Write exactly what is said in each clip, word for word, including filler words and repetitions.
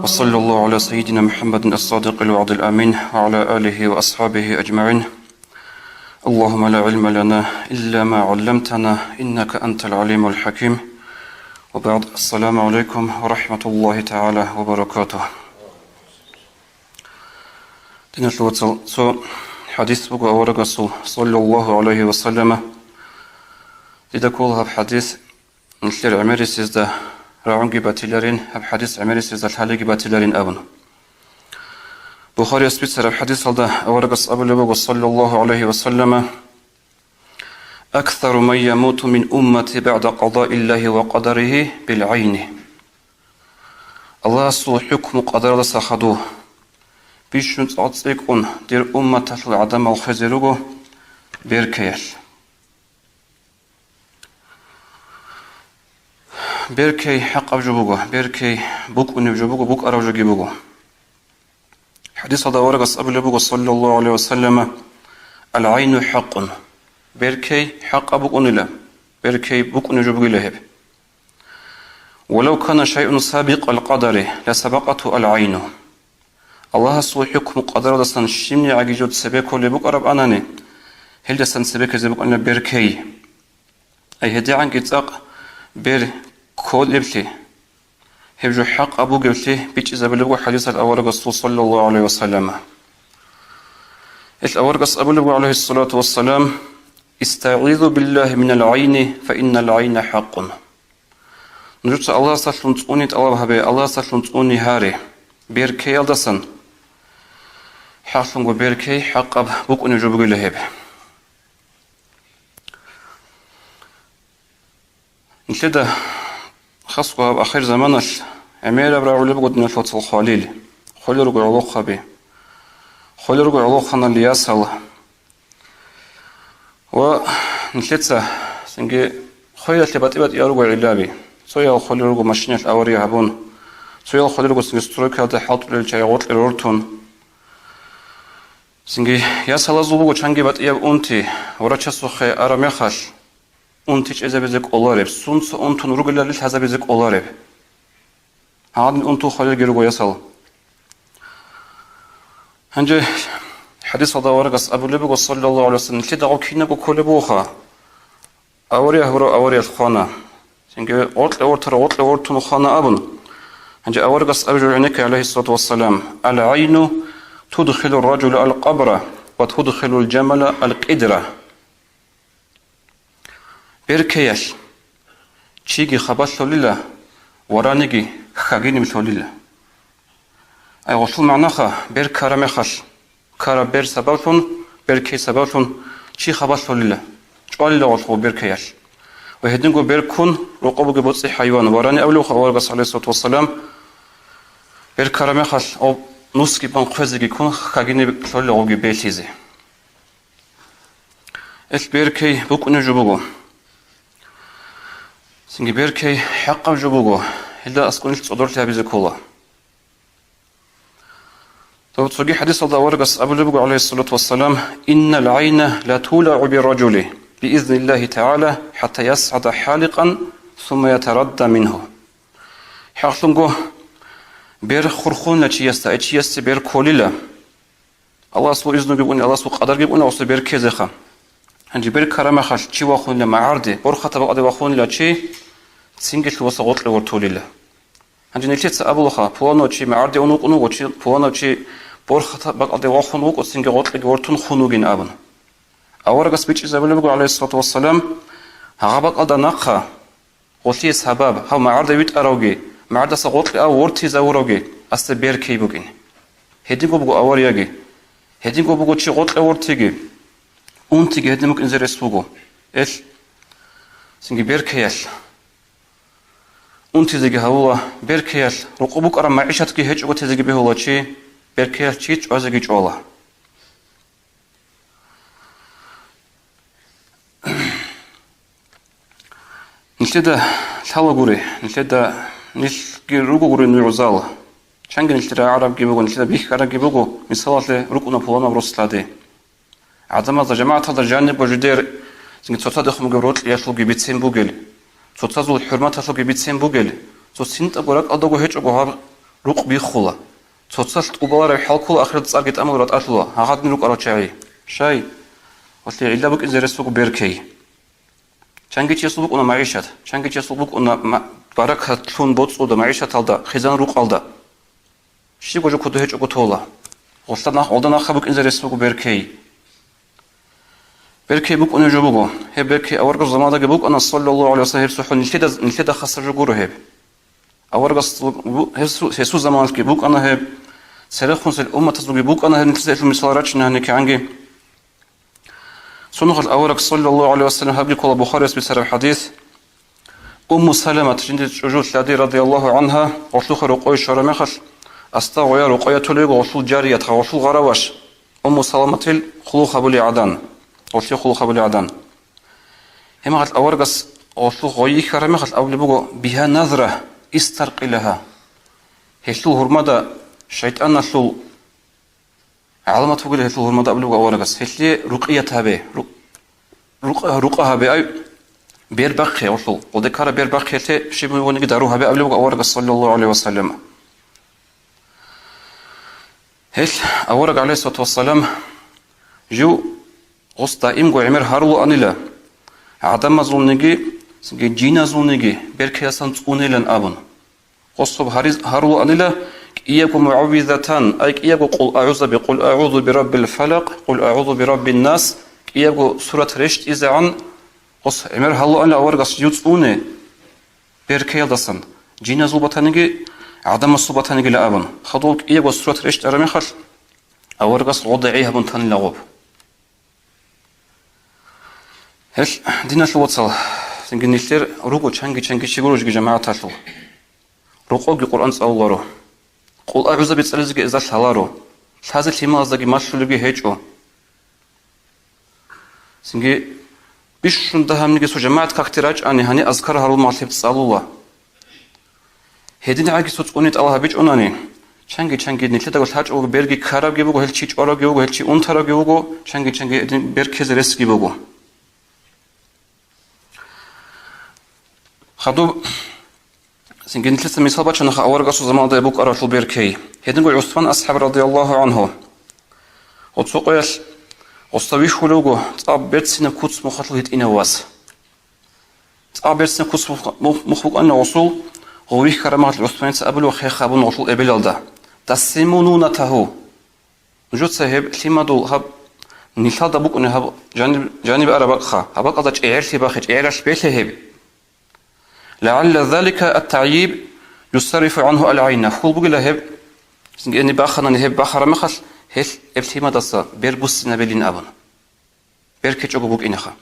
وصلى الله على سيدنا محمد الصادق الوعد الأمين وعلى آله وأصحابه أجمعين. اللهم لا علم لنا إلا ما علمتنا إنك أنت العليم الحكيم. وبعد، السلام عليكم ورحمة الله تعالى وبركاته. Диналъул вацал, цо хӀадис буго аварагасул, саллаллагьу гӀалайгьи ва саллама. Дида ккола гьаб хӀадис нилъер гӀемерисезда рагӀунги батиларин, гьаб хӀадис гӀемерисезда лъалиги батиларин абун. Бухарияс бицараб хӀадисалда аварагас абулеб буго, саллаллагьу гӀалайгьи ва саллама: «Аксару ман ямуту мин уммати багӀда къадаиллагьи ва къадаригьи билгӀайни». Аллагьасул хӀукму-къадаралдаса хадув бищун цӀакъ цӀикӀкӀун дир умматалъул гӀадамал хвезе руго беркайялъ. Беркей хӀакъаб жо буго, беркей букӀунеб жо буго, букӀараб жоги буго. ХӀадисалда аварагас абулеб буго, саллаллагьу гӀалайгьи ва саллама: «Ал-гӀайну хӀакъун». Беркей хӀакъаб букӀунила, беркей букӀунеб жо бугила гьеб. «Валав кана шайъун сабикъал къадари, ла сабакъатгьу ал-гӀайну». Аллагьасул хӀукму-къадаралдасан щибнигӀаги жо цебе кколеб букӀарабани, гьелдасан цебе ккезе букӀана беркей. Ай гьедигӀанги цӀакъ бер кколеблъи, гьеб жо хӀакъаб бугеблъи бичӀчӀизабулеб буго хӀадисалъ аварагасул, саллаллагьу гӀалайгьи ва саллама. Гьелъ аварагас абулеб буго, гӀалайгьиссалату вассалам: «ИстагӀизу биллагьи минал гӀайни, фа иннал гӀайна хӀакъун». Нужеца Аллагьасдалъун цӀуни тӀалаб гьабе, Аллагьасдалъун цӀуни гьаре, беркеялдасан, хӀакълъунго беркей хӀакъаб букӀунеб жо бугила гьеб. Нилъеда хасго гьаб ахир заманалъ гӀемераб рагӀулеб буго, диналъул вацал, хвалил, холел руго гӀолохъаби, холел руго гӀолохъанал ясал. Ва нилъеца цинги хвеялъе батӀи-батӀиял руго гӀиллаби. Цоял холел руго машинаялъ авария гьабун, цоял холел руго цинги стройкаялда хӀалтӀулел чагӀи гъоркье рортун. Цинги ясалазул буго чанги батӀияб унти, врачасухъе араб мехалъ, унти чӀезабизе кӀолареб, сунца унтун ругелали лъазабизе кӀолареб. Гьадин унтул хвалелги руго ясал. Гьанже хӀадисалда аварагас абулеб буго, саллаллагьу гӀалайгьи ва саллам: «Нилъеда гъо кинабго кколеб бугоха». Авария гьабураб авариялъ хвана. Цинги гъоркье вортарав гъоркье вортун хвана абун. Гьанже аварагас абулеб жо гӀенекке, гӀалайгьиссалату вассалам: «Ал-гӀайну тудхилу ар-ражула ал-къабра ва тудхилу ал-жамала ал-къидра». Беркеялъ чиги хабалъулила, вараниги хьагиниб лъулила. Ай, гъолъул магӀнаха, бер ккараб мехалъ, ккараб бер сабаблъун, беркей сабаблъун чи хабалъулила, чӀвалила гъолъ гъо беркеялъ. Ва гьединго бер ккун рокъоб бугеб боцӀи хӀайван, варани абулебха аварагас, гӀалайгьиссалату вассалам, бер ккараб мехалъ гъоб нусги бан хъвезеги ккун хьагиниб лъулила гъоги белъизе. Ил беркей букӀунеб жо буго. Цинги беркей хӀакъаб жо буго, гьелда аскӀунилъ цӀодорлъи гьабизе ккола. Доб цоги хӀадисалда аварагас абулеб буго, гӀалайгьиссалату вассалам: «Иннал гӀайна ла тулагӀу бир-ражули биизниллагьи тагӀала хӀатта ясгӀада хӀаликъан, сумма ятарадда мингьу». ХӀакълъунго бер хурхунила чиясда, ай чиясде бер кколила. Аллагьасул изну букӀуни, Аллагьасул къадар букӀуни гъосда бер ккезеха. Гьанже бер ккараб мехалъ чи вахунила магӀарде, борхатаб бакӀалде вахунила чи, цинги лъугьаса гъоркье вортулила. Гьанже нилъеца абулаха, пуланав чи магӀарде ун вукӀун вуго, чи, пуланав чи борхатаб бакӀалде вахун вукӀо, цинги гъоркьеги вортун хун вугин абун. Аварагас бичӀчӀизабулеб буго, гӀалайгьиссалату вассалам, гьагъа бакӀалда нахъа гъолъие сабаб, гьав магӀарда витӀаравги, магӀардаса гъоркье ав вортизавуравги, асда беркей букӀин. Гьединго буго аварияги, гьединго буго чи гъоркье вортиги, унтиги гьедин букӀинзе рес буго. Ил цинги беркеялъ унтизеги гьавула, беркеялъ рокъоб букӀараб магӀишатги гьечӀого тезеги бегьула чи, беркеялъ чи чӀвазеги чӀвала. Нилъеда лъала гури, нилъеда, нилъги руго гури нугӀзал. Чанги нилъ рагӀарабги буго, нилъеда бихьарабги буго, мисалалъе, рукӀуна пуланаб рос лъади. ГӀадамазда, жамагӀаталда жанибго жидер цинги цоцадехун бугеб рокьиялъулги бицен бугел, цоцазул хӀурматалъулги бицен бугел, цо цинтӀаго ракӀалдаго гьечӀого гьаб рукъ биххула. Цоцалъ тӀубалареб хӀал ккола, ахират цӀарги тӀамул ратӀалъула гьагъадин рукӀарал чагӀи. Щай? Гьалъие гӀилла букӀинзе рес буго беркей. Чанги чиясул букӀуна магӀишат, чанги чиясул букӀуна ма-, баракатлъун боцӀуда магӀишаталда, хизан рукъалда. Щибго жо кодо гьечӀого тола. Гъолда нах-, гъолда нахъа букӀинзе рес буго беркей. Беркей букӀунеб жо буго. Гьеб беркей аварагасул заманадаги букӀана, саллаллагьу гӀалайгьи вассалам, гьеб цохӀо нилъеда, нилъеда хасаб жо гуро гьеб. Аварагас бу-, гьесу-, гьесул заманалъги букӀана гьеб, церехун цел умматазулги букӀана гьеб, нилъеца гьелъул мисал рачина гьанекигӀанги. Цо нухалъ авараг, саллаллагьу гӀалайгьи вассалам, гьабги ккола Бухарияс бицараб хӀадис. Умму Саламат, жиндир чӀужу лъади, радияллагьу гӀангьа, гъолъухъа рокъове щвараб мехалъ, аста гъоя рокъове ятулеб гъолъул жарият, гъолъул гъараваш. Умму Саламатил хъулухъ гьабулей гӀадан. Гъолъие хъулухъ гьабулей гӀадан. Гьеб мехалъ аварагас гъолъухъ гъой йихьараб мехалъ абулеб буго: «Бигьа назра, истаркъи лагьа». Гьелъул гьурмада шайтӀаналъул гӀаламат бугила, гьелъул гьурмада абулеб буго аварагас: «Гьелъие рукъият гьабе, ру-, рукъа, рукъа гьабе, ай, бер бахъе гъолъул, гъолде ккараб бер бахъе, гьелъие щиб бугониги дару гьабе», абулеб буго аварагас, саллаллагьу гӀалайгьи вассалам. Гьелъ авараг, гӀалайгьиссалату вассалам, жив гъос даимго гӀемер гьарулаанила, гӀадамазулниги, жиназулниги беркеясан цӀунилан абун. Гъос гьариз-, гьарулаанила кӀиябго мугӀаввизатан, ай кӀиябго къул агӀузаби, къул агӀузу бираббил фалакъ, къул агӀузу бираббин нас, кӀиябго сурат рещтӀизегӀан гъос гӀемер гьалуанила аварагас жив цӀуне беркеялдасан, жиназул батаниги, гӀадамасул батанигила абун. Хадуб кӀиябго сурат рещтӀараб мехалъ, аварагас гъодагӀи гьабун танила гъоб. Гьелъ, диналъул вацал, цинги нилъер руго чанги-чанги чи гурожги жамагӀаталъул. Рокъовги Къуръан цӀалуларо. Къул агӀузаби цӀализеги гьезда лъаларо. Лъазе лъималаздаги малъулебги гьечӀо. Цинги бищун дагьабниги цо жамагӀат какде рачӀани, гьаниб азкар гьарулмагълъи цӀалула. ГьединагӀаги цо цӀуне тӀалаб гьабичӀонани, чанги-чанги нилъедаго лъачӀого берги ккарабги буго, гьел чи чӀварабги буго, гьел чи унтарабги буго, чанги-чанги гьедин бер ккезе ресги буго. Хадуб, цинги нилъеца мисал бачанаха аварагасул заманалда букӀаралъул беркей. Гьединго ГӀусман асхӀаб, радияллагьу гӀангьу. Гъоцо къоялъ гъосда вихьулев вуго цӀакъ берцинаб куц мухъалъул гьитӀинав вас. ЦӀакъ берцинаб куц мух-, мух-, мух букӀанила гъосул, гъов вихьараб мехалъ ГӀусманица абулев хех гьабун гъолъул эбелалда: «Тассиму нунатагьу». Нужеца гьеб лъимадул гьаб нилъалда букӀунеб гьаб жаниб, жанибе араб бакӀха, гьаб бакӀалда чӀегӀерлъи бахъе, чӀегӀералъ белъе гьеб. «ЛагӀалла залика ат-тагӀйиб юсаррифу гӀангьу ал-гӀайна». Хьул бугила гьеб, цинги гьениб баханани гьеб бахараб мехалъ, гьелъ гьеб лъимадаса бер буссинабилин абун. Бер ккечӀого букӀинеха.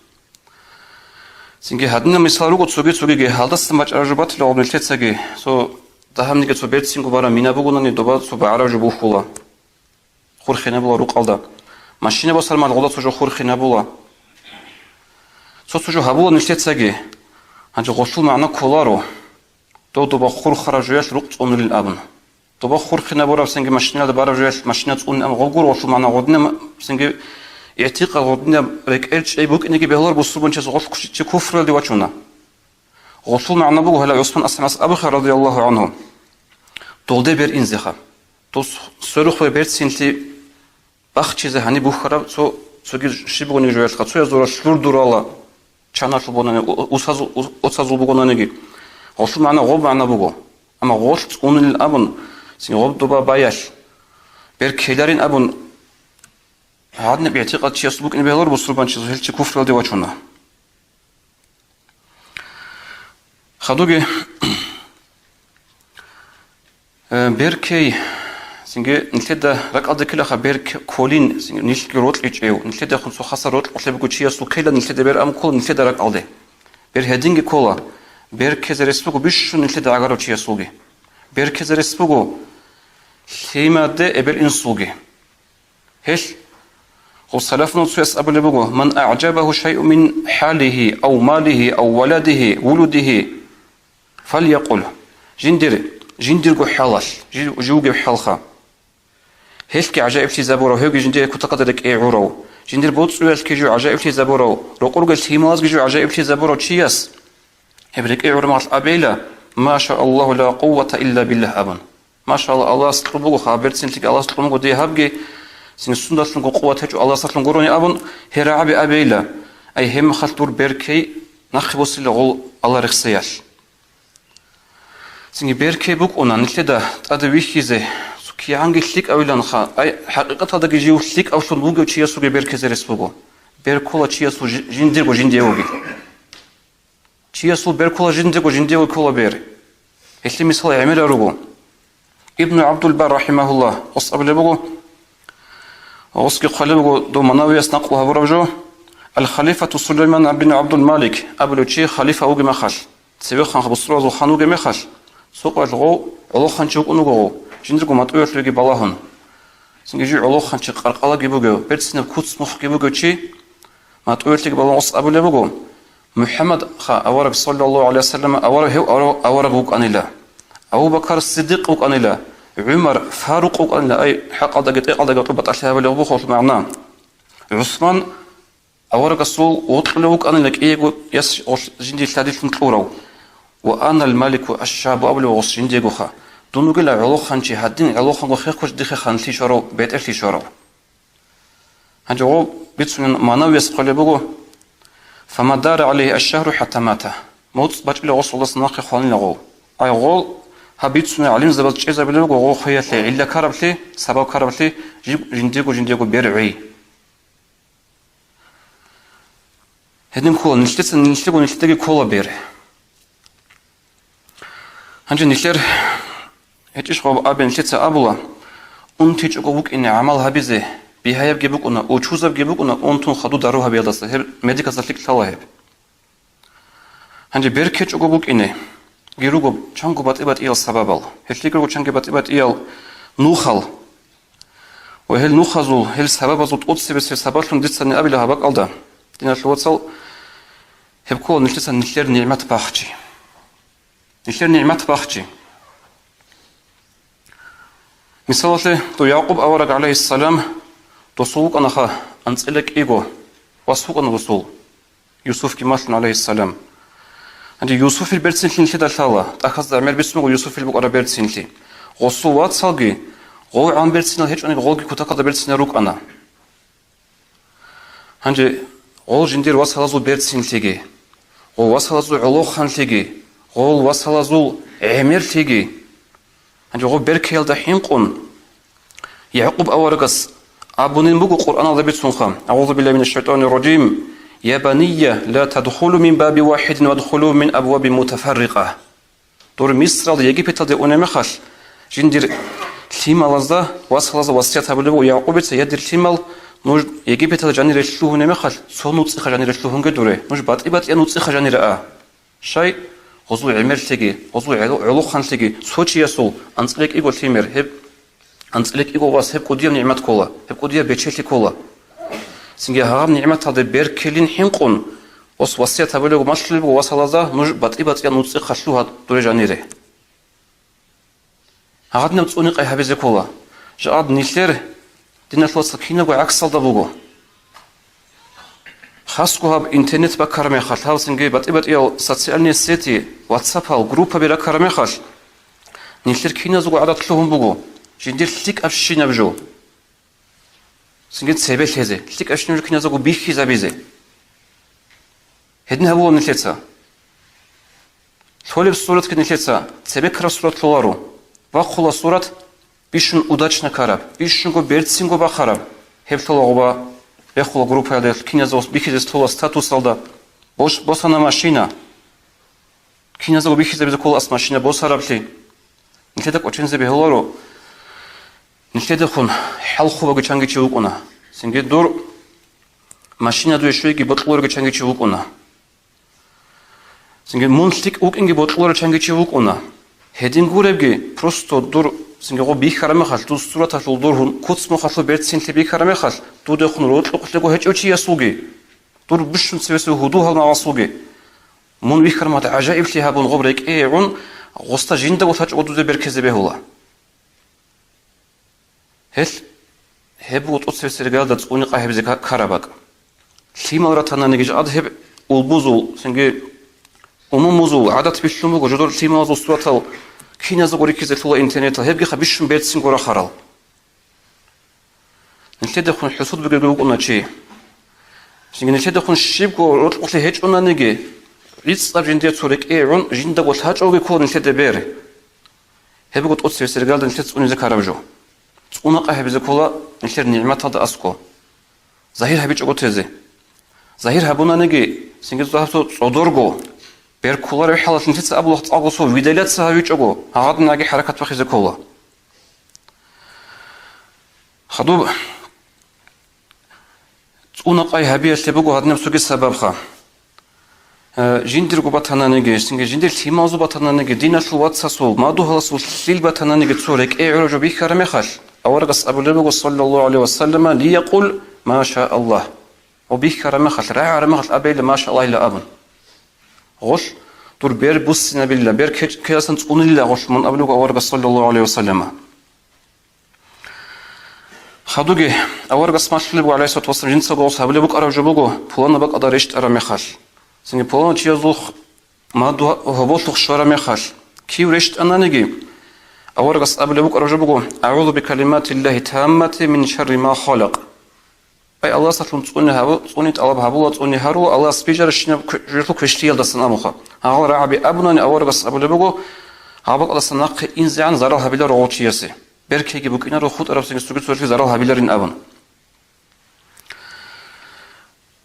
Цинги гьадинаб мисал руго цоги-цогиги, гьалдасан бачӀараб жо батила гъоб нилъецаги. Цо дагьабниги цо берцинго бараб мина бугонани, доба цо багӀараб жо бухьула. Хурхинабула рукъалда. Машина босармал гъода цо жо хурхинабула. Цо-цо жо гьабула нилъецаги. Гьанже гъолъул магӀна кколаро. Дов доба хурхараб жоялъ рукъ цӀунулин абун. Доба хурхинабураб цинги машиналда бараб жоялъ машина цӀунулин абун гъоб гуро гъолъул магӀна гъодинаб цинги игӀтикъад гъодинаб рекӀел чӀей букӀинеги бегьулар бусурбанчияс гъолъ чи куфралде вачуна. Гъолъул магӀна буго гьала ГӀусман асхӀабас абухъе, радияллагьу гӀангьу, долде бер инзеха. Дос сверухъе берцинлъи бахчизе гьаниб бухьараб цо, цоги щиб бугониги жоялъха, цоязура лъур дурала, чаналъул бунани, у-, усазул, у-, оцазул бугонаниги. Гъолъул магӀна гъоб магӀна буго. Амма гъолъ цӀунулин абун, цин гъоб доба баялъ, бер ккеларин абун, гьадинаб игӀтикъад чиясул букӀине бегьулар бусурбанчиясул, гьел чи куфралде вачуна. Хадуги, э, беркей, цинги нилъеда ракӀалде ккелаха берк кколин, цинги нилъги рокьичӀев, нилъедехун цо хасар рокьулъеб буго чиясул ккела нилъеда бер ам ккола нилъеда ракӀалде. Бер гьединги ккола, бер ккезе рес буго бищун нилъеда гӀагарав чиясулги. Бер ккезе рес буго лъимаде эбел-инсулги. Гьелъ, гъов салафунал цояс абулеб буго: «Ман агӀжабагьу шайъун мин хӀалигьи, ав малигьи, ав валадигьи, вулудигьи, фалякъул». Жиндир, жиндирго хӀалалъ, жи-, жив вугев хӀалха. Гьелъги гӀажаиблъизабурав, гьевги жиндие кутакалда рекӀее гӀурав, жиндир боцӀуялъги жив гӀажаиблъизабурав, рокъорги лъималазги жив гӀажаиблъизабурав чияс гьеб рекӀее гӀурамал абейила: «Ма ша Аллагьу ла къуввата илла биллагь», – абун. Машалла, Аллагьас кьун буго, гьаб берцинлъиги Аллагьас кьун буго дие гьабги, цинги сундалъунго къуват гьечӀо Аллагьасдалъун гурони абун, гьерагӀаби абейила. Ай, гьебмехалъ дур беркей нахъе босила гъол Аллагь рехсеялъ. Цинги беркей букӀуна нилъеда тӀаде вихьизе, цо кигӀанги лъикӀавиланха, ай, хӀакъикъаталдаги жив лъикӀавлъун вугев чиясулги беркезе рес буго. Бер ккола чиясул жи-, жиндирго жиндиевги. Чиясул бер ккола жиндирго жиндиевги ккола бер. Гьелъие мисал гӀемерал руго. Ибну ГӀабдулбар рахимагьуллагь, гъос абулеб буго, гъосги хъвалеб буго дов Манавияс накълу гьабураб жо, Ал-Халифату Сулайман бин ГӀабдул-Малик абулев чи халифа вугеб мехалъ, цевехъанха бусурбабазул хан вугеб мехалъ, цо къоялъ гъов гӀолохъанчи вукӀун вуго гъов, жиндирго матӀуялъувеги балагьун. Цинги жив гӀолохъанчи къаркъалаги бугев, берцинаб куц-мухъги бугев чи, матӀуялъеги балагьун гъос абулеб буго, МухӀаммад ха авараг, саллаллагьу гӀалайгьи вассалам, авараг гьев авараг, авараг вукӀанила, Абу Бакар Сиддикъ вукӀанила, ГӀумар Фарукъ вукӀанила, ай, хӀакъалдаги тӀекъалдаги батӀалъи гьабулеб буго гъолъул магӀна. ГӀусман аварагасул вокьулев вукӀанила, кӀиего яс гъолъ жиндие лъадилъун кьурав. Ва анал малику аш-шабу абулев гъос жиндиегоха. Дун вугила гӀолохъанчи, гьадин гӀолохъанго хехго дихъе ханлъи щварав, бетӀерлъи щварав. Гьанже гъов бицунеб Манавияс хъвалеб буго, Фама дара гӀалайгьи аш-шагьру хӀатта мата. МуцӀ бачӀила гъосулдаса нахъе хванила гъов. Ай гъол гьаб бицунел гӀалимзабаз чӀезабулеб буго гъов хвеялъе гӀилла ккараблъи, сабаб ккараблъи, жиб-, жиндирго-жиндирго бер гӀей. Гьедин ккола нилъеца, нилъего нилъедаги ккола бер. Гьанже нилъер гьечӀищ гъоб абе нилъеца абула, унтичӀого вукӀине гӀамал гьабизе, бигьаябги букӀуна, учузабги букӀуна, унтун хадув дару гьабиялдаса, гьеб медиказда лъикӀ лъала гьеб. Гьанже беркечӀого букӀине, гир руго чанго батӀи-батӀиял сабабал. Гьелъие руго чанги батӀи-батӀиял нухал. Ва гьел нухазул, гьел сабабазул тӀоцебесеб сабаблъун дицани абила гьаб бакӀалда, диналъул вацал, гьеб ккола нилъеца нилъер нигӀмат бахчи. Нилъер нигӀмат бахчи. Мисалалъе, дов Якъуб авараг, гӀалайгьиссалам, досул вукӀанаха анцӀила кӀиго, вас вукӀана досул, Юсуфги малъун, гӀалайгьиссалам. Гьанже Юсуфил берцинлъи нилъеда лъала, тӀахьазда гӀемер бицун буго Юсуфил букӀараб берцинлъи. Гъосул вацалги, гъов гӀан берцинал гьечӀониги, гъолги кутакалда берцинал рукӀана. Гьанже гъол жиндир васалазул берцинлъиги, гъол васалазул гӀолохъанлъиги, гъол васалазул гӀемерлъиги. Гьанже гъоб беркеялда хӀинкъун, Якъуб аварагас абунин буго Къуръаналда бицунха, Агъузу биллагьи минаш шайтанир ражим, «Я банийя, ла тадхулу мин бабин вахидин вадхулу мин абвабин мутафаррикъа». Дур Мисралда, Египеталде унеб мехалъ, жиндир лъималазда, васалазда васият гьабулеб буго Якъубица: «Я, дир лъимал, нуж Египеталда жанире лъугьунеб мехалъ, цо нуцӀиха жанире лъугьунге дуре, нуж батӀи-батӀиян нуцӀиха жанире а». Щай? Гъозул гӀемерлъиги, гъозул гӀел-, гӀолохъанлъиги цо чиясул анцӀила кӀиго лъимер, гьеб анцӀила кӀиго вас, гьеб кӀудияб нигӀмат ккола, гьеб кӀудияб бечелъи ккола. Цинги гьагъаб нигӀматалде беркелин хӀинкъун, ос васият гьабулеб малъулеб буго васалазда: «Нуж батӀи-батӀиян нуцӀихъа лъугьа дуре жанире». Гьагъадинаб цӀуникъай гьабизе ккола. Жакъад нилъер, диналъул вацал, кинабго гӀаксалда буго. Хасго гьаб интернет баккараб мехалъ, гьаб цинги батӀи-батӀиял социальные сети, ватсапал, группаби раккараб мехалъ, нилъер киназего гӀадат лъугьун буго жиндир лъикӀабщинаб жо. Цинги цебе лъезе, лъикӀабщинаб жо киназего бихьизабизе. Гьедин гьабула нилъеца. Лъолеб суратги нилъеца цебе ккараб сурат лъоларо. Бахъула сурат бищун удачно ккараб, бищунго берцинго бахъараб. Гьеб лъола гъоба, бехула группаялда, киназего бихьизе лъола статусалда. Бош-, босана машина. Киназего бихьизабизе ккола ас машина босараблъи. Нилъеда кӀочензе бегьуларо. Нилъедехун хӀалхубаги чанги чи вукӀуна. Цинги дур машина дуе щвейги бокьуларги чанги чи вукӀуна. Цинги мун лъикӀ вукӀинги бокьуларел чанги чи вукӀуна. Гьедин гуребги, просто дур цинги гъо бихьараб мехалъ, дур сураталъул, дур гьун-, куц-мухъалъул берцинлъи бихьараб мехалъ, дудехун рокьукълъего гьечӀев чиясулги, дур бищун цевесев гьудул-гьалмагъасулги, мун вихьараб мехалъ гӀажаиблъи гьабун, гъоб рекӀее гӀун, гъоста жиндаго лъачӀого дуде беркезе бегьула. Гьелъ, гьеб буго тӀоцебесеб иргаялда цӀуникъа гьабизе ка-, ккараб бакӀ. Лъимал ратананиги жакъад гьеб улбузул, цинги умумузул гӀадат бихьун буго, жодор лъималазул суратал Киназего рихьизе лъула интернетал, гьебгиха бищун берцинго рахарал. Нилъедехун хӀусуд бугевги вукӀуна чи. Цинги нилъедехун щибго рокьулъи гьечӀонаниги, гӀицӀаб жиндир цо рекӀее гӀун жиндаго лъачӀолги ккола нилъеде бер. Гьебго тӀоцебесеб иргалда нилъеца цӀунизе ккараб жо. ЦӀунакъай гьабизе ккола нилъер нигӀматалда аскӀо. Загьир гьабичӀого тезе. Загьир гьабунаниги, цинги цо-, цо-, цӀодорго, бер кколареб хӀалалъ нилъеца абулахъ цӀакъго цо видаляция гьавичӀого, гьагъадинаги хӀаракат бахизе ккола. Хадуб цӀунакъай гьабиялъе буго гьадинаб цоги сабабха. Э, жиндирго батананиги, цинги жиндир лъималазул батананиги, диналъул вацасул, мадугьаласул лъил батананиги цо рекӀее гӀураб жо бихьараб мехалъ, аварагас абулеб буго, саллаллагьу гӀалайгьи ва саллама, «Лиякъул ма ша Аллагь». Ва бихьараб мехалъ, рагӀараб мехалъ абейила, «Ма ша Аллагьила» абун. Гъолъ дур бер буссинабилла, бер кеч-, ккеласан цӀунилила гъолъ мун абулеб буго аварагас, саллаллагьу гӀалайгьи ва саллама. Хадуги, аварагас малъулеб буго, гӀалайгьиссалату вассалам, жинцаго гъос гьабулеб букӀараб жо буго, пуланаб бакӀалда рещтӀараб мехалъ. Цинги пуланав чиясул х-, мадугь-, гьоболлъухъ щвараб мехалъ. Кив рещтӀананиги, аварагас абулеб букӀараб жо буго, «АгӀузу бикалиматиллагьи таммати мин шарри ма халакъ». Ай, Аллагьасалъун цӀуни гьабу-, цӀуни тӀалаб гьабула, цӀуни гьарула, Аллагьас бижаращинаб кве-, жуялъул квешлъиялдасан абунха. Гьагъал рагӀаби абунани аварагас абулеб буго, гьаб бакӀалдаса нахъе инзегӀан зарал гьабиларо гъов чиясе. Беркейги букӀинаро, хутӀараб цинги цоги цолъи зарал гьабиларин абун.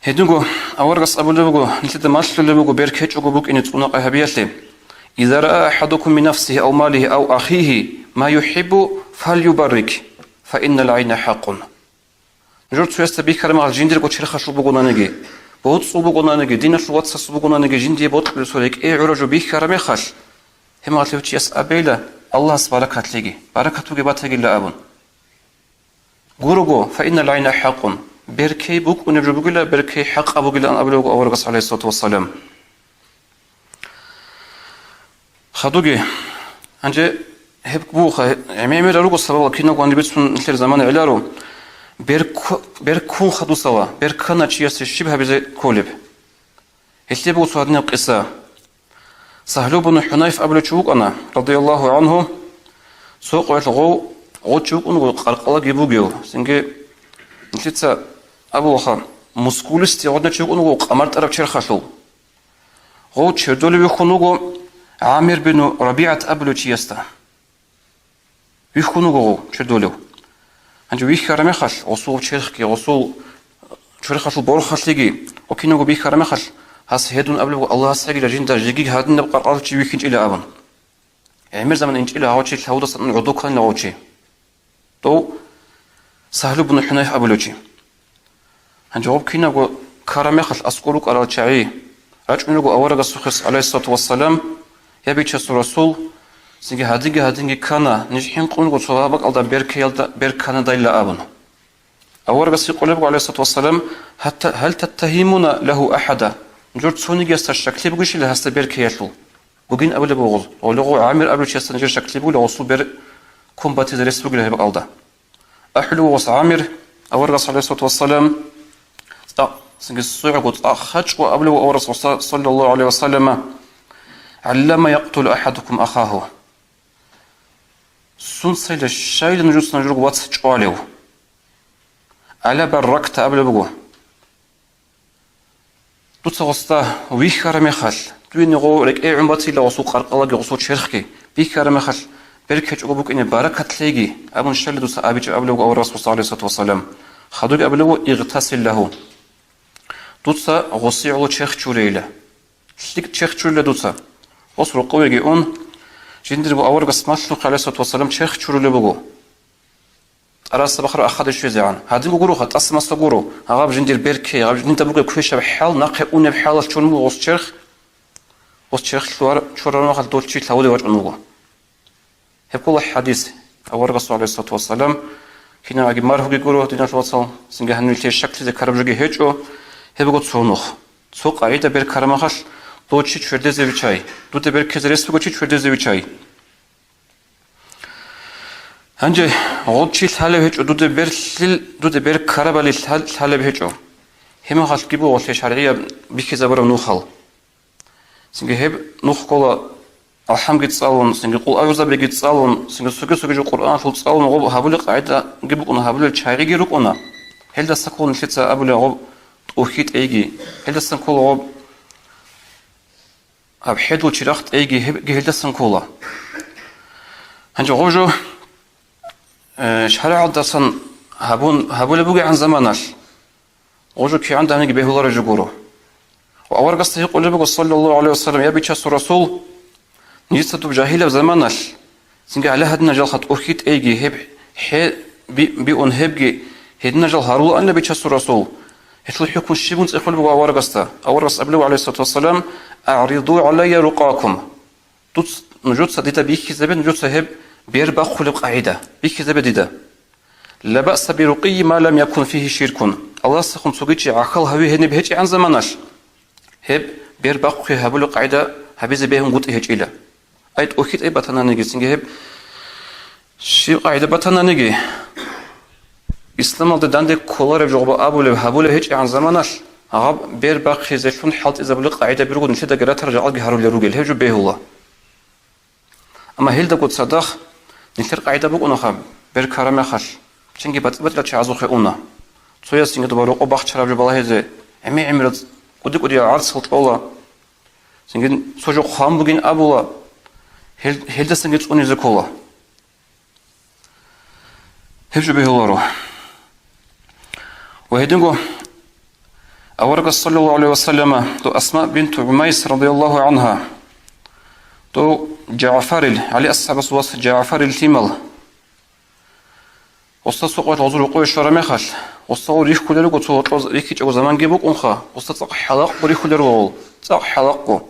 Гьединго аварагас абулеб буго, нилъеда малъулеб буго бер кечӀого букӀине цӀунакъай гьабиялъе: «Иза раа ахадукум мин нафсигьи ав малигьи ав ахигьи ма юхӀиббу, фалюбаррик, фа иннал гӀайна хӀакъун». Нужер цоясда бихьараб мехалъ жиндирго черхалъул бугонаниги, боцӀул бугонаниги, диналъул вацасул бугонаниги, жиндие бокьулеб цо рекӀее гӀураб жо бихьараб мехалъ, гьеб мехалъ гьев чияс абейила, Аллагьас баракат лъеги, баракат бугеб батагила абун. Гурого, фа иннал гӀайна хӀакъун, беркей букӀунеб жо бугила, беркей хӀакъаб бугилан абулеб буго аварагас, гӀалайгьиссалату вассалам. Хадуги, гьанже гьеб бугоха, гӀемер руго сабабал киналго гьаниб бицун нилъер замана гӀеларо, берк-, берккун хадусала, берккана чиясе щиб гьабизе кколеб? Гьелъие буго цо гьадинаб къиса. Сагьлу бну ХӀунайф абулев чи вукӀана, радияллагьу гӀангьу, цо къоялъ гъов, гъов чи вукӀун вуго къаркъалаги бугев, цинги нилъеца абулаха, мускулистый гъодинав чи вукӀун вуго къамартӀараб черхалъул. Гъов чердолев вихьун вуго ГӀамир бину РабигӀат абулев чиясда. Вихьун вуго гъов чердолев. Гьанже вихьараб мехалъ, гъосул черхги, гъосул черхалъул борхалъиги, ва кинабго бихьараб мехалъ, гьас гьедун абулеб буго, Аллагьас гьагила жинда жеги гьадинаб къаркъалав чи вихьинчӀила абун. ГӀемер заман инчӀила гьав чи лъавудасан гӀодов кканила гъов чи. Дов Сагьлу бну ХӀунайф абулев чи. Гьанже гъоб кинабго ккараб мехалъ аскӀор рукӀарал чагӀи рачӀун руго аварагасухъе, гӀалайгьиссалату вассалам, я Бичасул Расул, цинги гьадинги-гьадинги ккана, ниж хӀинкъун руго цо гьаб бакӀалда беркеялда берканадайилан абун. Аварагас гьикъулеб буго, гӀалайгьиссалату вассалам, гьатта, гьал таттагьимуна лагьу ахада, нужер цонигиясда щаклъи бугищила гьасда беркеялъул? Бугин абулеб буго, гъоле гъов ГӀамир абулев чиясда нижер щаклъи бугила, гъосул бер ккун батизе рес бугила гьеб бакӀалда. АхӀулев вуго гъос ГӀамир, аварагас, гӀалайгьиссалату вассалам, цӀакъ, цинги согӀого цӀакъ хачӀго абулев вуго аварагас, саллаллагьу гӀалайгьи ва саллама: «ГӀаллама якътулу ахадукум ахагьу». Сунцайила, щайила нужеца нужерго вац чӀвалев? «Ала барракта» абулеб буго. Дуца гъосда вихьараб мехалъ, дуе гъов рекӀее гӀун батила гъосул къаркъалаги гъосул черхги, бихьараб мехалъ, беркечӀого букӀине баракат лъеги, абун щайила дуца абичӀеб абулеб буго аварагас, гӀалайгьиссалату вассалам. Хадуги абулеб буго: «Игътасил лагьу». Дуца гъосе гӀоло черх чурейила. ЛъикӀ черх чурила дуца. Гъос рокъовеги ун, жиндир аварагас малъухъе, гӀалайгьиссалату вассалам, черх чурулеб буго. ТӀараса бахараб ахаде щвезегӀан. Гьадинго гуроха, тӀаса-маса гуро. Гьаб жиндир берке, гьаб жинда бугеб квешаб хӀал, нахъе унеб хӀалалъ чурун вуго гъос черх. Гъос черх лъугьар-, чурараб мехалъ дов чи лъавулев вачӀун вуго. Гьеб ккола хӀадис. Аварагасул, гӀалайгьиссалату вассалам, кинабги маргьуги гуро, диналъул вацал, цинги гьанив нилъее щаклъизе ккараб жоги гьечӀо, гьеб буго цо нух. Цо къагӀида бер ккараб мехалъ, дов чи чвердезе виччай. Дуда беркезе рес буго чи чвердезе виччай. Гьанже гъов чи лъалеб гьечӀо, дуда бер лъил-, дуда бер ккарабали лъал-, лъалеб гьечӀо. Гьеб мехалъги буго гъолъе шаргӀияб бихьизабураб нухал. Цинги гьеб нух ккола АлхӀамги цӀалун, цинги къул аузабиги цӀалун, цинги цоги-цоги жо Къуръаналъул цӀалун гъоб гьабулеб къагӀидаги букӀуна, гьабулел чагӀиги рукӀуна. Гьелдаса ккола нилъеца абулеб гъоб тӀухьи тӀейги, гьелдасан ккола гъоб гьаб хӀедул чирахъ тӀейги, гьебги гьелдасан ккола. Гьанже гъоб жо, э, шаргӀалдасан гьабун, гьабулеб бугегӀан заманалъ, гъожу кигӀан даниги бегьулареб жо гуро. Ва аварагасда гьикъулеб буго, саллаллагьу гӀалайгьи вассалам: «Я Бичасул Расул, нижеца доб жагьилаб заманалъ, цинги гьале гьадинал жалха тӀухьи тӀейги, гьеб хӀе би-, биун гьебги гьединал жал гьарулаанила, Бичасул Расул. Гьелъул хӀукму щиб?» — цӀехолеб буго аварагасда. Аварагас абулеб, гӀалайгьиссалату вассалам: «АгӀриду гӀалайя рукъакум». Дуц-, нужеца дида бихьизабе, нужеца гьеб бер бахъулеб къагӀида бихьизабе дида. «Ла баъса би рукъийи ма лам якун фигьи ширкун». Аллагьасдехун цоги чи гӀахьал гьави гьениб гьечӀегӀан заманалъ, гьеб бер бахъи гьабулеб къагӀида гьабизе бегьунгутӀи гьечӀила. Ай, тӀухьи тӀей батананиги, цинги гьеб щиб къагӀида батананиги, исламалде данде кколареб жо гъоб абулеб гьабулеб гьечӀегӀан заманалъ, гьаб бер бахъизелъун хӀалтӀизабулеб къагӀида буго нилъедаги ратарал жакъаги гьарулел ругел, гьеб жо бегьула. Амма гьелдаго цадахъ нилъер къагӀида букӀунаха, бер ккараб мехалъ, цинги батӀи-батӀиял чагӀазухъе уна. Цоясинги доба рокъоб бахчараб жо балагьизе, гӀемер-гӀемерал кӀуди-кӀудиял гӀарцал кьола. Цинги цо жо хъван бугин абула, гьел-, гьелдасанги цӀунизе ккола. Гьеб жо бегьуларо. Ва гьединго аварагас, саллаллагьу гӀалайгьи вассаллама, дов Асма бинту ГӀумайс, радияллагьу гӀангьа, дов ЖагӀфарил, ГӀали асхӀабасул вас ЖагӀфарил лъимал, гъосда сукъалъ гъозул рокъове щвараб мехалъ, гъосда гъол рихьулел руго, цо гьоркьоб рихьичӀого заманги букӀунха, гъосда цӀакъ хӀалакъго рихьулел руго гъол, цӀакъ хӀалакъго.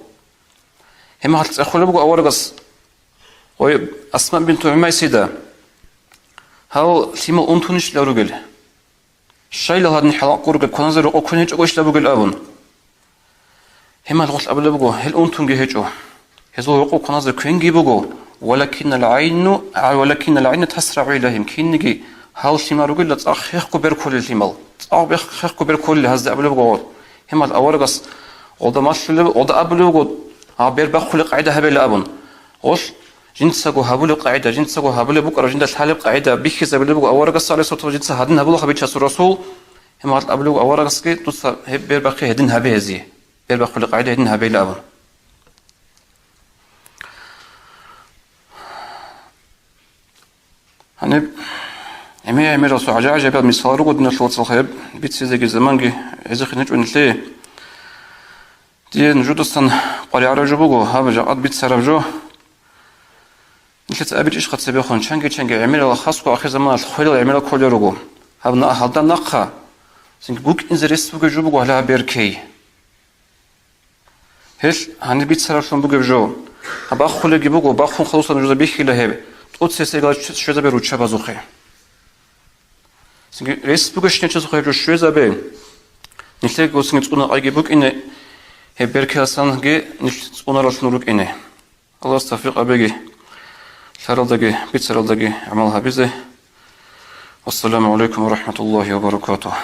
Гьеб мехалъ цӀехолеб буго аварагас, гъой, Асма бинту ГӀумайсида: «Гьал лъимал унтунищила ругел? Щайилал гьадин хӀалакъго ругел, кваназе рокъов квен гьечӀого ищила бугел?» — абун. Гьеб мехалъ гъолъ абулеб буго: «Гьел унтунги гьечӀо. Гьезул рокъов кваназе квенги буго, валакиннал гӀайну, а, валакиннал гӀайна тасрагӀу илагьим, кинниги гьал лъимал ругела цӀакъ хехго бер кколел лъимал, цӀакъ бех-, хехго бер кколел гьазде», — абулеб буго гъол. Гьеб мехалъ аварагас гъолда малъулеб, гъолда абулеб буго, гьаб бер бахъулеб къагӀида гьабейила абун. Гъолъ жинцаго гьабулеб къагӀида, жинцаго гьабулеб букӀараб, жинда лъалеб къагӀида бихьизабулеб буго аварагас, гӀалайгьиссалату вассалам, жинца гьадин гьабулаха, Бичасул Расул. Гьеб мехалъ абулеб буго аварагасги: «Дуца гьеб бер бахъи гьедин гьабе гьезие. Бер бахъулеб къагӀида гьедин гьабейила», — абун. Гьаниб гӀемер-гӀемерал цо гӀажаиб-гӀажаибал мисал руго, диналъул вацал, гьеб бицизеги заманги гӀезехъин гьечӀо нилъее. Дие нужедасан къваригӀараб жо буго гьаб жакъа бицараб жо. Нилъеца абичӀищха цебехун, чанги-чанги гӀемерал, хасго ахирзаманалъ хвелал гӀемерал кколел руго. Гьаб на-, гьалда нахъа цинги букӀинзе рес бугеб жо буго гьале гьаб бер ккей. Гьелъ гьаниб бицараблъун бугеб жо. Гьаб бахулебги буго, бахун хадусан нужеда бихьила гьеб, тӀоцесегал щвезабе руччабазухъе. Цинги рес бугебщинав чиясухъе гьеб жо щвезабе. Нилъеего цинги цӀунакъайги букӀине, гьеб бер ккеялдасанги нилъ цӀунараллъун рукӀине. Аллагьас тавфикъ гьабеги, лъаралдаги бицаралдаги гӀамал гьабизе. Вассаламу гӀалайкум ва рахӀматуллагьи ва баракатугь.